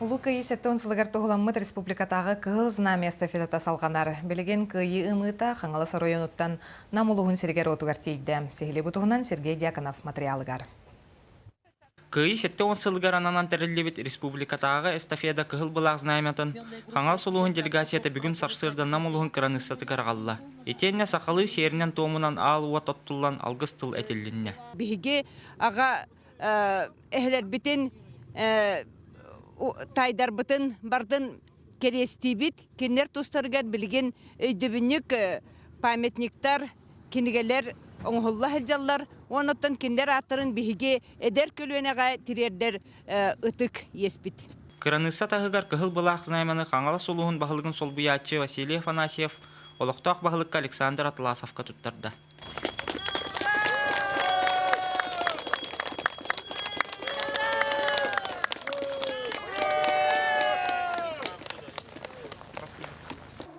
Улуу Кыайыы 70 сылыгар туһуламмыт республикатааҕы Кыһыл Знамя эстафетата салҕанар. Билигин Кыайыы ымыыта Хаҥалас оройуонуттан Нам улууһун сиригэр-уотугар тиийдэ. Сиһилии бу туһунан Сергей Дьяконов матырыйаалыгар. Кыайыы 70 сылыгар ананан тэриллибит республикатааҕы эстафета Кыһыл былаах знамятын Хаҥалас улууһун делегацията бүгүн сарсыарда Нам улууһун кыраныыссатыгар аҕалла. Итиэннэ сахалыы сиэринэн-туомунан аал уот оттуллан алгыс тыл этилиннэ. Биһиги аҕа эһэлэрбитин таайдарбытын бардын кэриэстиибит. Кинилэр тустарыгар билигин өйдөбүнньүк памятниктар, кинигэлэр оҥоһулла сылдьаллар. Онон кинилэр ааттарын биһиги эдэр көлүөнэҕэ тириэрдэр ытык иэспит. Кыраныысса таһыгар кыһыл былаах знамяны Хаҥалас улууһун баһылыгын солбуйааччы Василий Афанасьев олохтоох баһылыкка Александр Атласовка туттарда.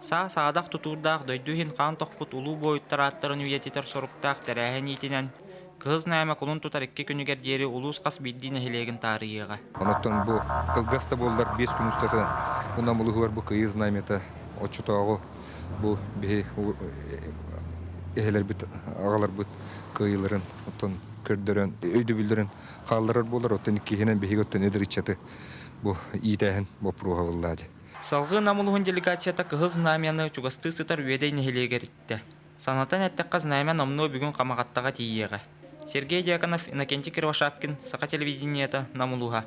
Саа саадах тутуурдаах дойду иһин хаан тохпут улуу буойуттар ааттарын үйэтитэр соруктаах тэрээһин иитинэн Кыһыл Знамя кулун тутар икки күнүгэр диэри улуус хас биирдии нэһилиэгин таарыйыаҕа. Онон бу кылгас да буоллар 5 күн устата Нам улууһугар бу Кыайыы Знамята оччотооҕу бу биһи эһэлэрбит аҕаларбыт кыайыыларын оттон көрдөрөн өйдөбүллэрин хаалларар буолар оттон иккиһинэн биһиги оттон эдэр ыччаты бу иитээһин боппуруоһа буоллаа дии. Салгыы Нам улууһун делегацията Кыһыл Знамяны чугастыы сытар Үөдэй нэһилиэгэр иттэ. Санатан эттэххэ, Знамя номнуо бүгүн Хамаҕаттаҕа тиийиэҕэ. Сергей Дьяконов, Иннокентий Кривошапкин, Саха телевидениета, Нам улууһа.